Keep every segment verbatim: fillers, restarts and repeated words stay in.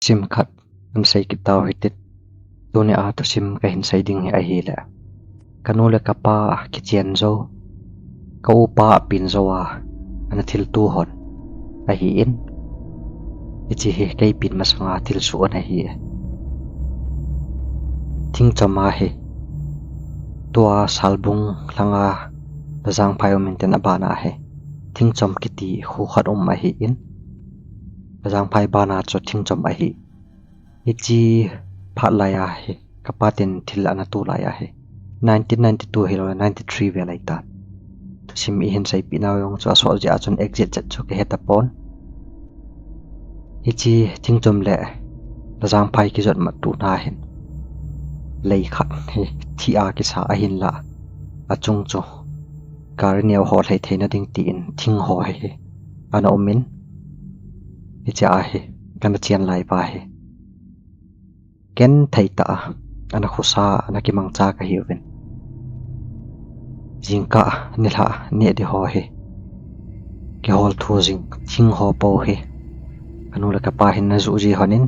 Thusim khat ana sei kit tau hitin. Tunia thusim kahin sei ding hi ahile, kanu le kapa kichen jou, ka upa apin jou a ana thilto hon ahin, hiche hi kei pin masanga thilsoh ana hi. Thingchom ahi. Tua Salbung langa Lajangphai um intin, abana hi Thingchom kiti kho khat um ahin, Lajangphai bana chu Thingchom ahi. Hiche phat laiya hi kapa ten thil ana to laiya hi nineteen ninety-two hilou, ninety-three vel ahitan. Thusim ihin seipeh nau jong chu asot jeh a chun exact chu kahe tapon. Hiche Thingchom le Lajangphai kijot matna hin lei khat hi thih a kisa ahinla, achung chu gari neo ho lhai theina ding tin thing ho hi ana umin, hiche ahi kana chen lai pa hi. Genthei tah a ana khosa, ana kimangcha kahiuvin. Jingkah nilhah neh ding ho hi kihol thu jing thing ho po hi kanu le kapa hin ana juh ji honin,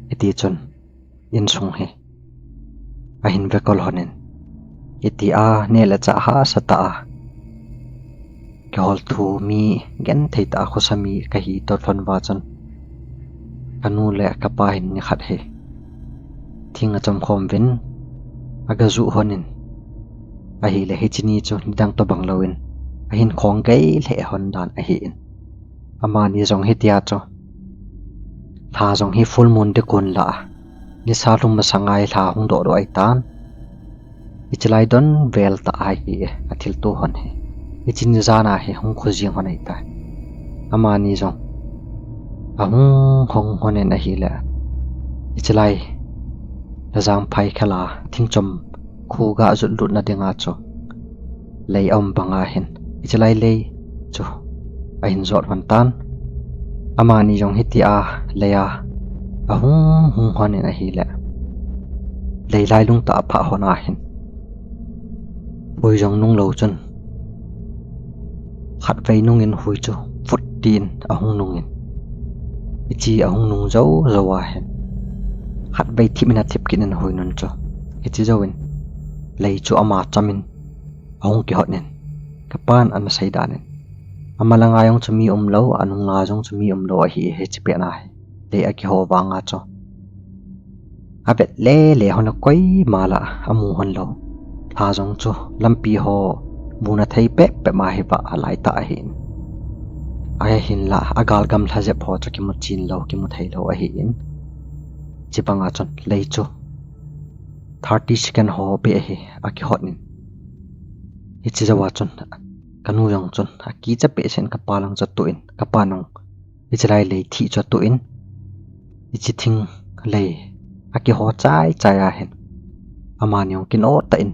hiti chun insung hi ahin vekol honin, hitia neh le chah hahsa tah a kihol thu mi, genthei tah a khosa mi kahi toh lhon uva chun, kanu le kapa hin nikhat hi thing achom khom uvin, aga juh honin, ahile hiche ni chu nidang tobang louvin ahin khong gei lheh hon dan ahin. Amani jong hitia chu lha jong hi full moon ding kon la, nisa lhum masanga hi lha hung doh doh ahitan. Hiche lai don vel tah ahi athilto hon hi. Hiche ni jana hi hung kho jing hon ahitai. Amani jong ahung hong honin ahile, hiche lai Lajangphai khela Thingchom kho ga jot lutna dinga chu lei aum banga hin hiche lai lei chu ahin jot hon tan. Amani jong hitia leiya ahung hung honin ahile, lei lailung tah a aphah hon ahin, hui jong nung lou chun khatvei nungin hui chu phut tin ahung nungin, hiche ahung nung jou jou ahin khatvei thip in athip kit in hui nun chu, hiche jouvin lei chu ama chomin ahung kihotnin, kapan ana sei danin, amalanga jong chu mi umlou, anunga jong chu mi umlou ahi, hiche pet na hi lei akiho vanga chu avet lele hon a, koima la amu hon lou. Lha jong chu lampi ho muna thei pep pep ma hi vah alai tah ahin, ahinla agalgam lha jep ho chu kimu chin lou, kimu thei lou ahin. Hiche banga chun lei chu thirty second ho beh hi akihotnin, hiche jouva chun kanu jong chun akicha behseh in kapa lang chu atoh in, kapa nung hiche lai lei thih chu atoh in, hiche thing lei akiho chai chai ahin, amani jong kinoh tah in,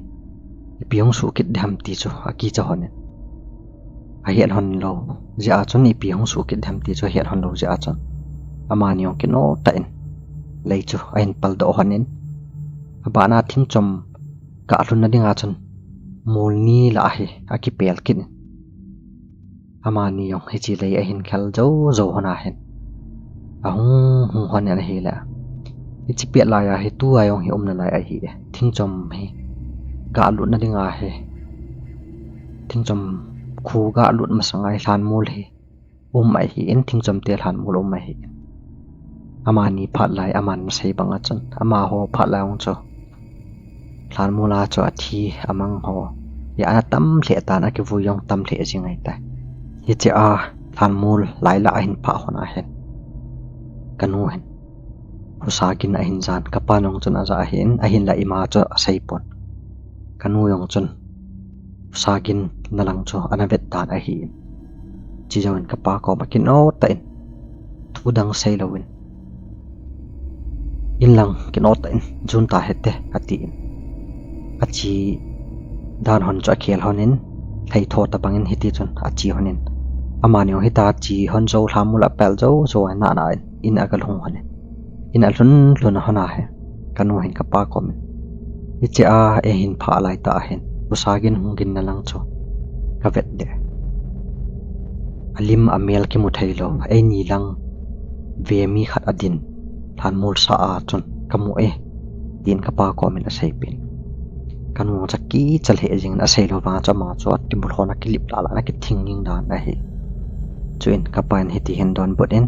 ipi hung soh kit diham ti chu akicha honin, ahet hon lou jeh a chun, ipi hung soh kit diham ti chu ahet hon lou jeh a chun, amani jong kinoh tah in lei chu ahin paldoh honin, abana Thingchom ga lhunna dinga chun mol ni lah a hi akipel kit in, amani jong hiche lei ahin khel jou jou hon ahin, ahung hung hon in ahile, hiche pet laiya hi tua jong hi umna lai ahi e. Thingchom hi ga lutna dinga hi, Thingchom kho ga lut masanga hi lhanmol hi um ahin, Thingchom te lhanmol um ahin, amani phat lai aman asei banga chun, amaho phat lai jong chu lhanmol a chu athi amang ho hi ana tam lheh tan, akivui jong tam lheh jing ahitai. Hichea lhanmol lai lah ahin phah hon ahin, kanu hin husa gin ahin jan, kapa nung chun aja ahin, ahinla ima chu aseipon. Kanu jong chun husa gin na lang chu ana vet dan ahin, hiche jouvin kapa koma kinoh tah in, thu dang seilouvin, in lang kinoh tah in jun ta hite atin, ache dan hon chu akhel honin, lheitho tobangin hiti chun ache honin, amani jong hita che hon jou, lhanmol apel jou jou a nana in, in aga lhung honin, in alhun lhun hon ahi, kanu hin kapa komin, hichea eihin phah lai tah ahin, husa gin hung ginna lang chu kavet leh, alim amel kimu thei lou, eini lang ve mi khat adin, lhanmol sa a chun kamu e, tin kapa komin aseipeh in. Kanu chu kicha lheh jengin aseilou vang chu ama chu atimul hon akilip lala in akithing nging dan ahi. Chuin kapa in hiti hin donbut in,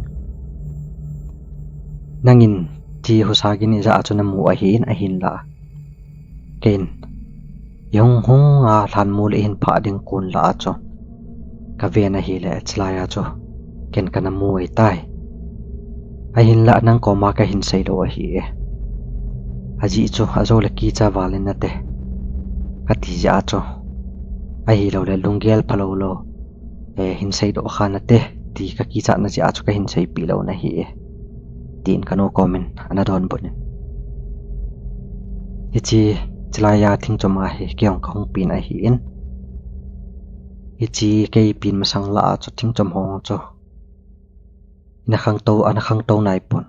nangin hiche husa gin ijat a chu namu ahin, ahinla keiin ihung hunga lhanmol ihin phah ding kon lah a chu kaven ahile, chulai a chu ken kana mu ahitai. Ahinla nang koma kahin seilou ahi e. Ajeh chu ajou le kicha val in nate, kati jeh a chu, ahiloule lunggel phalou lou, eh, hin seidoh kha nate, ti kakichatna jeh a chu kahin seipeh lou nahi e, tin kanu komin ana donbut in. Hiche, chulai a thingchom a hi kei jong kahung pen ahin. Hiche kei pen masang lah a chu thingchom ho chu ana khangtou, ana khangtou naipon.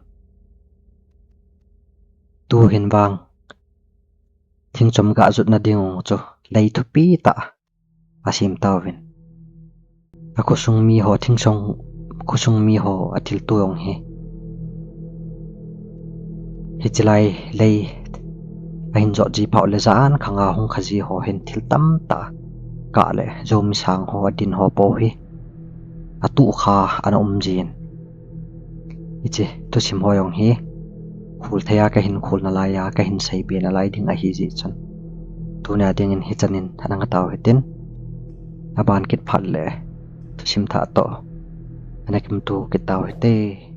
Tuhin vang thingchom gah jutna ding u chu lei thupi tah asem tauvin, akhosung miho, thingsung khosung miho athilto jong hi, hiche lai lei ahin jot ji phat le jan khanga hung kha ji ho hin thil tamtah, kah le jomi sang ho, adin ho po hi atuh kha ana um jin. Hiche thusim ho jong hi kholthei a kahin khol nalai a, kahin seibe nalai ding ahi jeh chun, tunia dingin hichan in ana ngatau hitin, aban kit phat le thusim thah toh ana kimuto kit tau hite.